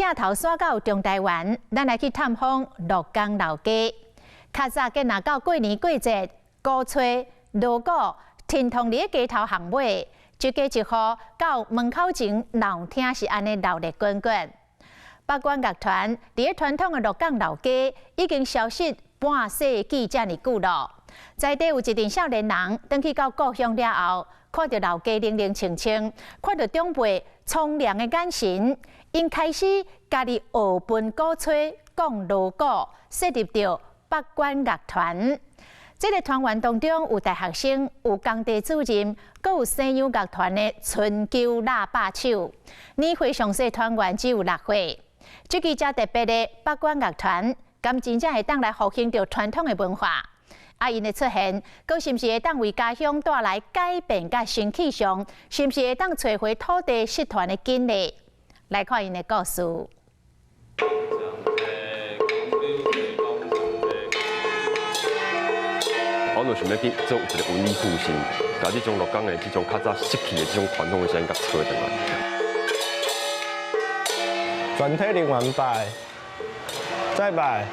鏡頭徙到中台灣，咱來去探訪鹿港老街。較早見若到過年過節，鼓吹、鑼鼓、天堂佇咧街頭巷尾，一家一戶到門口前鬧廳是按呢鬧熱滾滾。北管樂團佇咧傳統的鹿港老街已經消失半世紀遮爾久囉。在地有一陣少年人轉去到故鄉了後，看著老街冷冷清清，看著長輩蒼涼的眼神，𪜶開始家己學歕鼓吹、講鑼鼓，設立著北管樂團。這个團員當中有大學生、有工地主任，閣有西洋樂團的春秋喇叭手。年歲上細團員只有6歲。這支遮特別的北管樂團，敢真正會當來復興著傳統的文化？啊，𪜶的出現，閣是毋是會當為家鄉帶來改變佮新氣象？是毋是會當揣回土地失傳的根呢？來看𪜶的故事。我就想欲去做一个文藝復興，共這種鹿港的這種較早失去的這種傳統的聲音，共揣轉來。全體人員拜，再拜，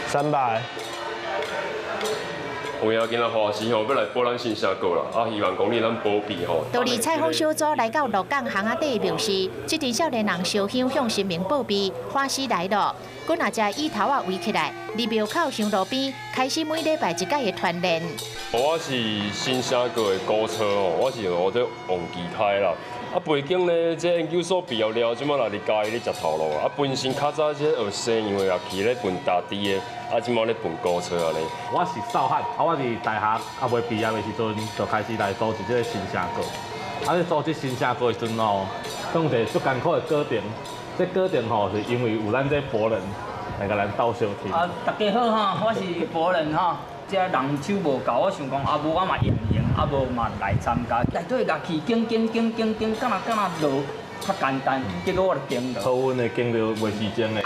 三拜。有影今仔華師吼，欲來保咱新城閣啦，啊，希望講你咱保庇吼。道理採訪小組來到鹿港巷仔底廟時，這陣少年人燒香向神明報備，法師來了，幾若隻椅頭仔圍起來，佇廟口香爐邊開始每禮拜一擺的團練。我是新城閣的鼓吹哦，我是學這王其開啦。啊，背景咧，這研究所畢業了，這馬來佇嘉義咧食頭路。啊，本身較早這學西洋的樂器咧分打底的，啊，這馬咧分鼓吹按呢。我是少漢，啊，我佇大學猶未畢業的時陣，就開始來組織這个新城閣。啊，咧組織新城閣的時陣吼，當一個足艱苦的過程。這過程吼，是因為有咱這博人來共咱鬥相挺。啊，大家好吼，我是博人吼。這人手無夠，我想講啊，無我嘛用用，啊無嘛來參加。內底樂器揀揀揀揀揀，敢若敢若落較簡單，結果我就揀落。好運的揀著袂是真的。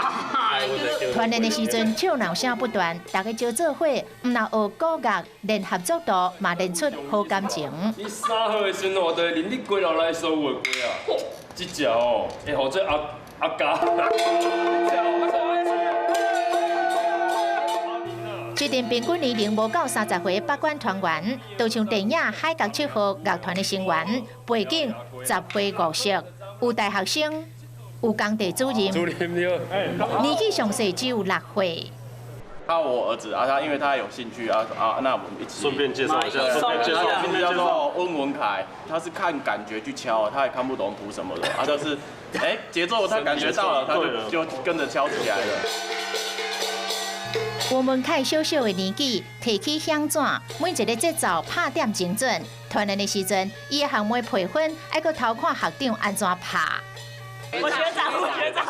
團練的時陣，笑鬧聲不斷，大家招做伙，毋但學鼓樂，練合作度，嘛練出好感情。你3號的時陣，我就會啉你雞樓內所有的雞啊，這隻哦，會予做阿阿家。這陣平均年齡無到30歲北管團員，就像電影《海角七號》樂團的成員，背景雜花五色，有大學生，有工地主任，主任你好，年紀上細只有6歲。他我兒子啊，他因為他有興趣啊啊，那我們一起。順便介紹一下，順便介紹，名字叫做溫文凱，他是看感覺去敲，他也看不懂譜什麼的，啊，就是，哎，節奏他感覺到了，他就跟着敲起來了。吳文凱小小的年紀，提起響紙，每一个節奏拍點精準。團練的時陣，伊的項目培訓，愛閣偷看學長按怎拍。我學長，我學長，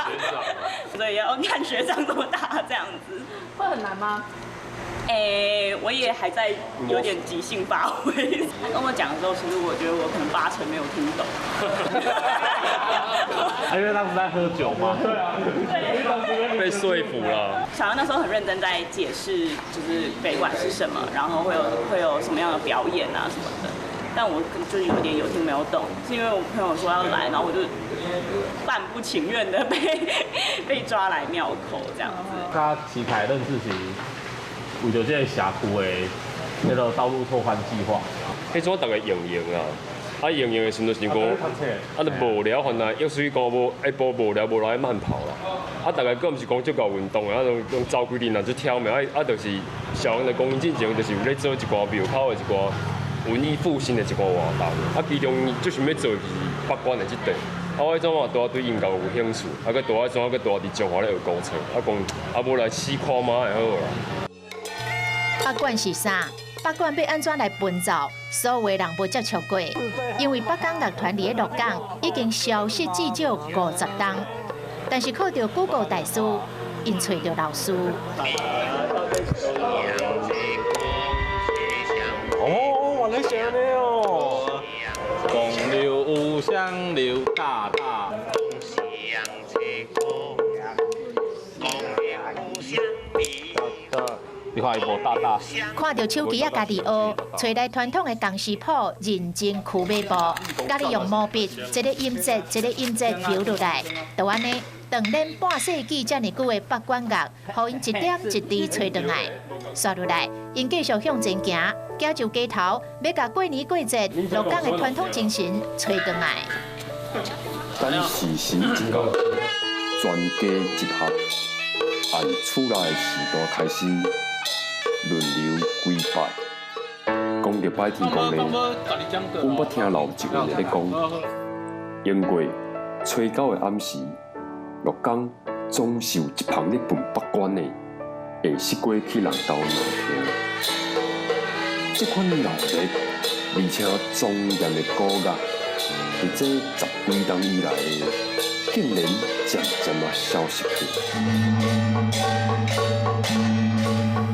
所以要看學長怎麼打，這樣子。會很難嗎？欸，我也還在有點即興發揮。他跟我講的時候，其實我覺得我可能八成沒有聽懂。因為當時在喝酒嘛。對啊。對。被說服了。小楊那時候很認真在解釋，就是北管是什麼，然後會有什麼樣的表演啊什麼的。但我就是有點有聽沒有懂，是因為我朋友說要來，然後我就半不情願的被抓來廟口這樣子。他齊凱認識是為著這个社區的那個道路拓寬計劃。彼陣逐家用用啊，啊用用的時陣就是講，啊就無聊，原來藥水講無下晡無聊無來慢跑啦。啊，逐家閣毋是講足𠢕運動的，啊，就用走幾陣啊，就忝的，啊啊，就是小楊的講，進前就是有咧做一寡廟口的一寡文藝復興的一寡活動，啊，其中最想欲做就是北管的這塊。啊，我彼陣嘛拄仔對音樂有興趣，啊，閣拄仔怎閣拄仔佇彰化咧學鼓吹，啊，講啊無來試看覓會好啦。北管是啥？北管欲按怎來伴奏？所有人無接觸過，因為北港樂團佇咧鹿港已經消失至少50冬，但是靠著 Google 大師，𪜶揣著老師。哦，原來是按呢哦。公牛有相劉大大。你看伊無大大。看著手機仔家己學，揣來傳統的鋼絲譜，認真跍馬步，家己用毛筆一个音節一个音節描落來，就按呢，锻炼半世纪遮爾久的北管樂，予𪜶一點一滴揣轉來。煞落來，𪜶繼續向前行，行上街頭，欲共過年過節鹿港的傳統精神揣轉來。等時辰一到，全家集合，按厝內時代開始輪流跪拜。講著拜天公呢，阮捌聽老一輩咧講，因為初九的暗時，鹿港總是有一棚咧分北管的，會釋過去人兜鬧聽。這款鬧熱而且莊嚴的鼓樂，佇這十幾冬以來，竟然漸漸仔消失去。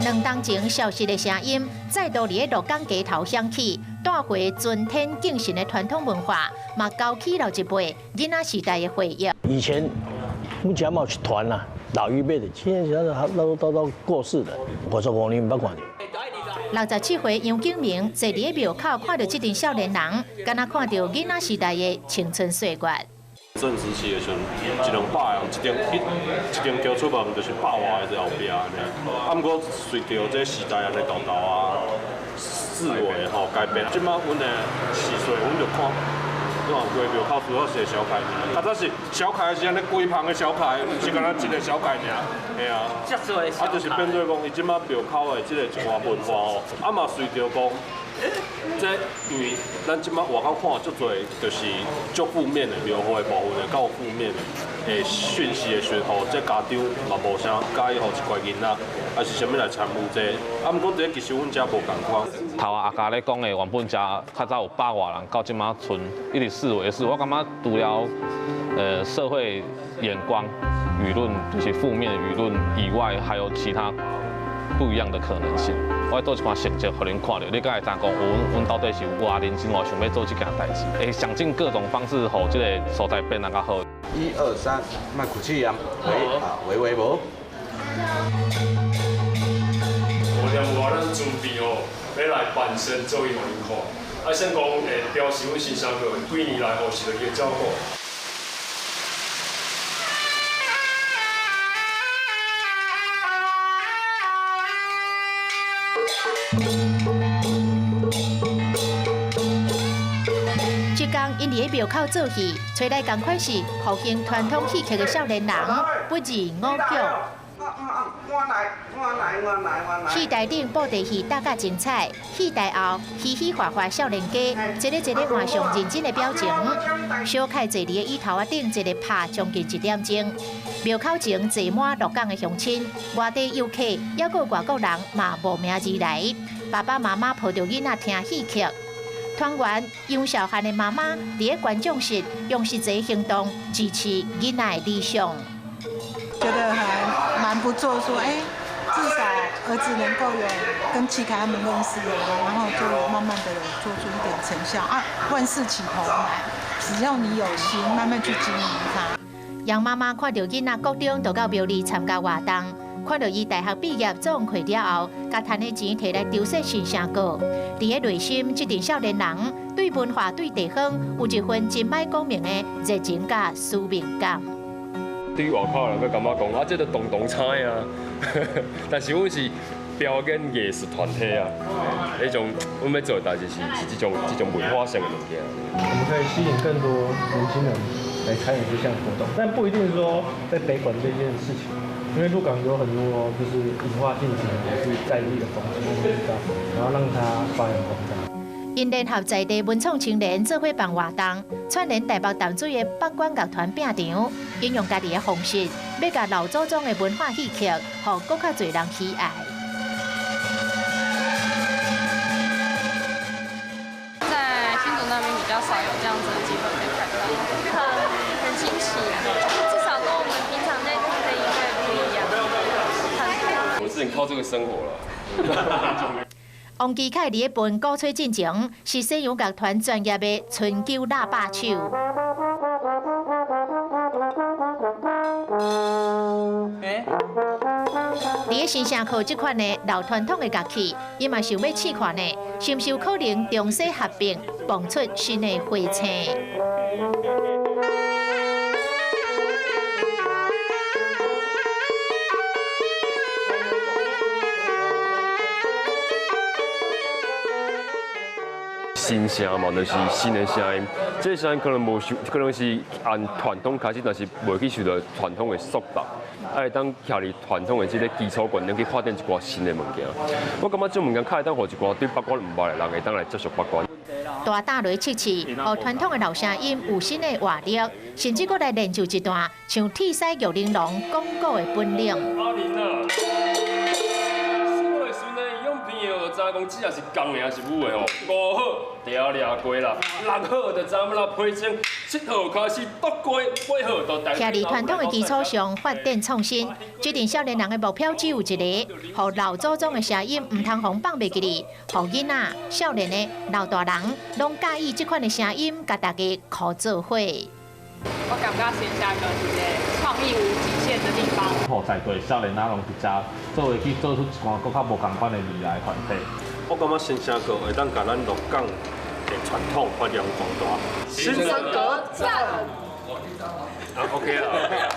兩冬前消失的聲音，再度佇咧鹿港街頭響起，帶回尊天敬神的傳統文化，嘛勾起老一輩囡仔時代的回憶。以前阮遮嘛有一團啦，老一輩的，現在都過世了，55年毋捌看著。67歲楊景明坐佇咧廟口，看著這陣少年人，敢若看著囡仔時代的青春歲月。正時期的時陣，一兩百人，一間橋出門就是百外个佇後壁按呢。啊，毋過隨著這時代按呢沓沓啊，思維吼改變。這擺阮的時歲，阮就看，你看規廟口主要是小開爾，較早是小開是按呢規棚的小開，毋是干焦一个小開爾，嘿啊。啊，就是變做講，伊這擺廟口的這个一寡文化吼，啊嘛隨著講。這因為咱這擺外口看足濟，就是足負面的描繪部分的，較有負面的訊息的時候，這家長嘛無啥佮意予一寡囡仔，還是啥物來參與這個。啊，毋過這其實阮遮無仝款。頭仔阿家咧講的，原本遮較早有百外人，到這擺賰一直四圍是，我感覺除了社會眼光、輿論，就是負面輿論以外，還有其他不一樣的可能性。我做一寡成績，予恁看著，你敢會知講，阮到底是有偌認真，偌想欲做這件代誌，會想盡各種方式，予這个所在變得較好。一二三，莫客氣啊，喂啊，喂喂無。無念無咱準備吼，欲來扮身做伊予恁看。啊，先講表示阮新生閣幾年來吼受著伊的照顧。這工𪜶佇咧廟口做戲，揣來仝款是復興傳統戲曲的少年人，不辭五腳。戲台頂布袋戲搭甲精彩，戲台後嘻嘻哈哈少年家，一个一个換上認真的表情。小凱坐佇咧椅頭仔頂，一个拍將近一點鐘。廟口前坐滿鹿港的鄉親，外地遊客，猶閣有外國人嘛慕名而來。爸爸媽媽抱著囡仔聽戲曲。團員楊少漢的媽媽佇咧觀眾席用實際行動支持囡仔的理想。覺得還蠻不錯，說哎，至少兒子能夠有跟齊凱他們認識了，然後就慢慢的有做出一點成效啊。萬事起頭難，只要你有心，慢慢去經營它。楊媽媽看著囡仔國中就到廟裡參加活動，看著伊大學畢業總會了後，共趁的錢提來籌設新城閣。佇咧內心，這陣少年人對文化、對地方有一份真歹講明的熱情佮使命感。對外口人閣感覺講啊，這都動動彩啊，但是阮是表演藝術團體啊，彼種阮欲做的代誌是這種文化性的物件。我們可以吸引更多年輕人來參與這項活動，但不一定說在北管這件事情，因為鹿港有很多就是文化性質也是在地的風景，我們知道，然後讓它發揚光大。𪜶聯合在地文創青年做伙辦活動，串聯台北淡水的北管樂團拼場，𪜶用家己的方式，欲共老祖宗的文化戲曲，予閣較濟人喜愛。在新竹那邊比較少有這樣子的機會可以看到，很新奇，至少跟我們平常在聽的音樂不一樣。我只能靠這個生活了。王基凱佇咧分鼓吹進前，是西洋樂團專業的春秋喇叭手。佇咧新城閣這款的老傳統的樂器，伊嘛想欲試看呢，是毋是有可能中西合併，蹦出新的花星？新声嘛，就是新的声音。这个声音可能無受，可能是按傳統開始，但是袂去受著傳統的束縛，啊會當徛佇傳統的這个基礎觀念去發展一寡新的物件。我感覺這物件較會當予一寡對北管毋捌的人會當來接觸北管。大膽來測試，予傳統的老聲音有新的活力，甚至閣來練就一段像鐵獅玉玲瓏講古的本領。阿玲啊，我知影講這也是公的還是母的吼？五號就要掠過啦，六號就知影欲按怎批精，七號開始剁過，八號就徛佇傳統的基礎上發展創新，這陣少年人的目標只有一個，予老祖宗的聲音毋通予放袂記哩，予囡仔、少年的、老大人攏佮意這款的聲音，共大家苦做伙。我感覺新聲閣是一个創意無極限的地方。予在地少年仔攏佇遮做伙去做出一寡閣較無仝款的未來團體。我感覺新聲閣會當共咱鹿港的傳統發揚光大。新聲閣讚。啊，OK 啦，OK 啦。